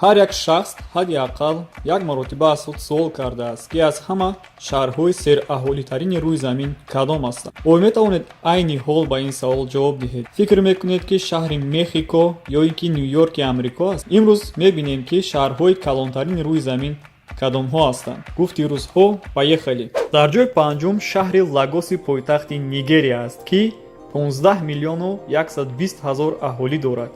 Ҳар як шахс ҳадди ақал як маротиба аз худ суол кардааст, ки аз ҳама шаҳрҳои сераҳолитарини рӯи замин кадом ҳастанд. Оё метавонед айни ҳол ба ин савол ҷавоб диҳед? Фикр мекунед, ки шаҳри Мехико ё ин ки Ню-Йорки Амрико аст? Имрӯз мебинем, ки шаҳрҳои калонтарини рӯи замин кадомҳо ҳастанд. Гуфти рӯзҳо, поехали! Дар ҷои панҷум шаҳри Лагоси пойтахти Нигерия аст, ки 15 миллиону 120 ҳазор аҳолӣ дорад.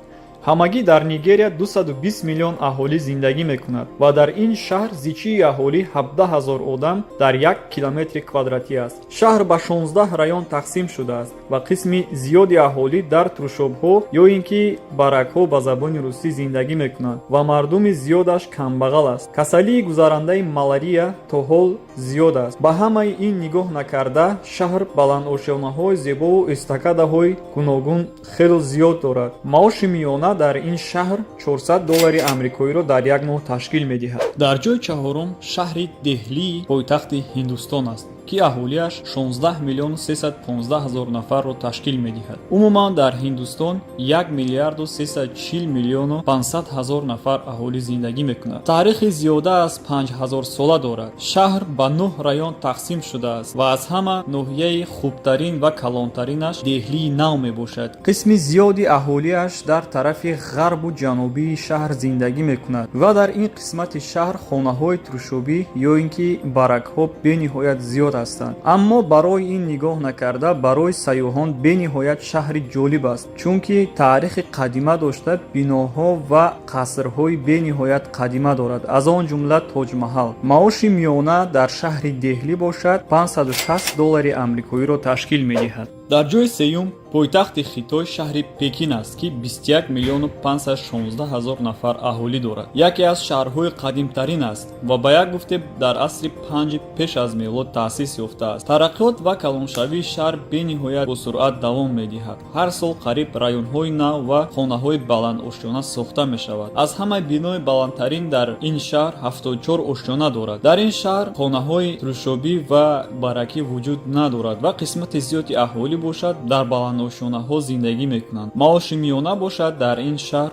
Ҳамагӣ дар Нигерия 220 миллион аҳолӣ зиндагӣ мекунад ва дар ин шаҳр зичии аҳолӣ 17 ҳазор одам дар як километри квадратӣ аст. Шаҳр ба 16 район тақсим шудааст ва қисми зиёди аҳолӣ дар трущобҳо ё ин ки баракҳо ба забони русӣ зиндагӣ мекунанд ва мардуми зиёдаш камбағал аст. Касалии гузарандаи малария то ҳол зиёд аст. Ба ҳамаи ин нигоҳ накарда, шаҳр баландошёнаҳои зебову эстакадаҳои гуногун хело зиёд дорад. Маоши миёна дар ин шаҳр 400 доллари амрикоиро дар як моҳ ташкил медиҳад. Дар ҷои чаҳорум шаҳри Деҳлии пойтахти Ҳиндустон аст, ки аҳолиаш 16 миллиону 315 ҳазор нафарро ташкил медиҳад. Умуман дар Ҳиндустон 1 миллиарду 340 миллиону 500 ҳазор нафар аҳолӣ зиндагӣ мекунад. Таърихи зиёда аз 5000 сола дорад. Шаҳр ба нӯҳ район тақсим шудааст ва аз ҳама ноҳияи хубтарин ва калонтаринаш Деҳлии Нав мебошад. Қисми зиёди аҳолиаш дар тарафи ғарбу ҷанубии шаҳр зиндагӣ мекунад ва дар ин қисмати шаҳр хонаҳои трущобӣ ё ин ки баракҳо бениҳоят зиёд ҳастанд. Аммо барои ин нигоҳ накарда, барои сайёҳон бениҳоят шаҳри ҷолиб аст, чунки таърихи қадима дошта, биноҳо ва қасрҳои бениҳоят қадима дорад, аз он ҷумла Тоҷмаҳал. Маоши миёна дар шаҳри Деҳлӣ бошад, 560 доллари амрикоиро ташкил медиҳад. Дар ҷои сеюм пойтахти Хитой шаҳри Пекин аст, ки 21 миллиону 516 ҳазор нафар аҳолӣ дорад. Яке аз шаҳрҳои қадимтарин аст ва ба як гуфте дар асри панҷи пеш аз мелод таъсис ёфтааст. Тараққиёт ва калоншавии шаҳр бениҳоят босуръат давом медиҳад. Ҳар сол қариб районҳои нав ва хонаҳои баландошёна сохта мешавад. Аз ҳама бинои баландтарин дар ин шаҳр 74 ошёна дорад. Дар ин шаҳр хонаҳои трущобӣ ва баракӣ вуҷуд надорад ва қисмати зиёди аҳолӣ бошад, дар баландошёнаҳо зиндагӣ мекунанд. Маоши миёна бошад, дар ин шаҳр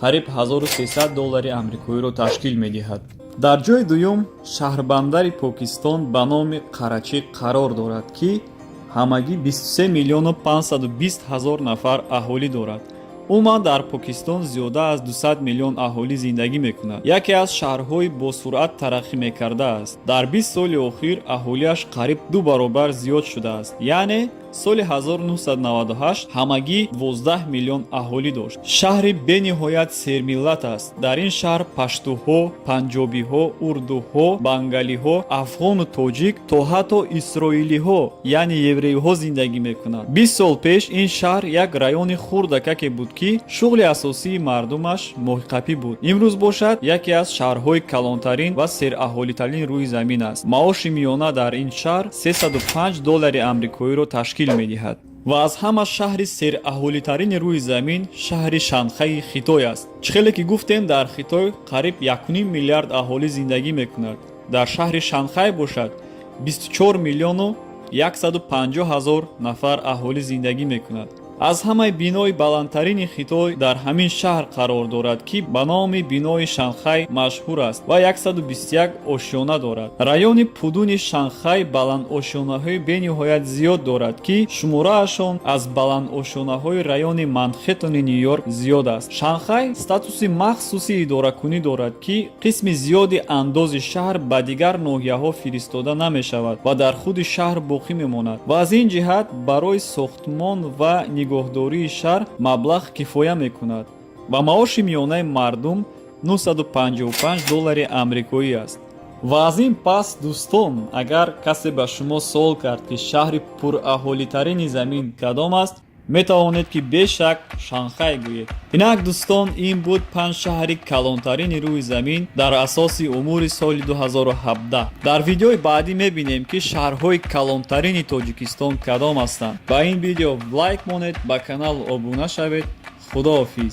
қариб 1300 доллари амрикоиро ташкил медиҳад. Дар ҷои дуюм шаҳрбандари Покистон ба номи Карачӣ қарор дорад, ки ҳамагӣ 23 миллиону 520 ҳазор нафар аҳолӣ дорад. Умуман дар Покистон зиёда аз 200 миллион аҳолӣ зиндагӣ мекунад. Яке аз шаҳрҳои босуръат тараққӣ мекардааст. Дар 20 соли охир аҳолиаш қариб ду баробар зиёд шудааст, яъне соли 1998 ҳамагӣ 12 миллион аҳолӣ дошт. Шаҳри бениҳоят сермиллат аст. Дар ин шаҳр паштуҳо, панҷобиҳо, урдуҳо, бангалиҳо, афғону тоҷик, то ҳатто исроилиҳо, яъне евреиҳо зиндагӣ мекунанд. 20 сол пеш ин шаҳр як райони хурдакаке буд, ки шуғли асосии мардумаш моҳиқапӣ буд. Имрӯз бошад, яке аз шаҳрҳои калонтарин ва сераҳолитарин рӯи замин аст. Маоши миёна дар ин шаҳр 305 доллари амрикоиро ташкил медиҳад. Ва аз ҳама шаҳри сераҳолитарини рӯи замин шаҳри Шанхайи Хитой аст. Чӣ хеле ки гуфтем, дар Хитой қариб 1,5 миллиард аҳолӣ зиндагӣ мекунад. Дар шаҳри Шанхай бошад, 24 миллиону 150 ҳазор нафар аҳолӣ зиндагӣ мекунад. Аз ҳамаи бинои баландтарини Хитой дар ҳамин шаҳр қарор дорад, ки ба номи бинои Шанхай машҳур аст ва 121 ошёна дорад. Райони Пудуни Шанхай баландошёнаҳои бениҳоят зиёд дорад, ки шумораашон аз баландошёнаҳои райони Манхеттони Ню-Йорк зиёд аст. Шанхай статуси махсуси идоракунӣ дорад, ки қисми зиёди андози шаҳр ба дигар ноҳияҳо фиристода намешавад ва дар худи шаҳр боқӣ мемонад ва аз ин ҷиҳат барои сохтмон ва нигоҳдории шаҳр маблағ кифоя мекунад ва маоши миёнаи мардум 955 доллари амрикоӣ аст. Ва аз ин пас, дӯстон, агар касе ба шумо суол кард, ки шаҳри пураҳолитарини замин кадом аст, метавонед, ки бешак Шанхай гӯед. Инак, дӯстон, ин буд панҷ шаҳри калонтарини рӯи замин дар асоси умури соли 2017. Дар видеои баъдӣ мебинем, ки шаҳрҳои калонтарини Тоҷикистон кадом ҳастанд. Ба ин видео лайк монед, ба канал обуна шавед. Худоҳофиз.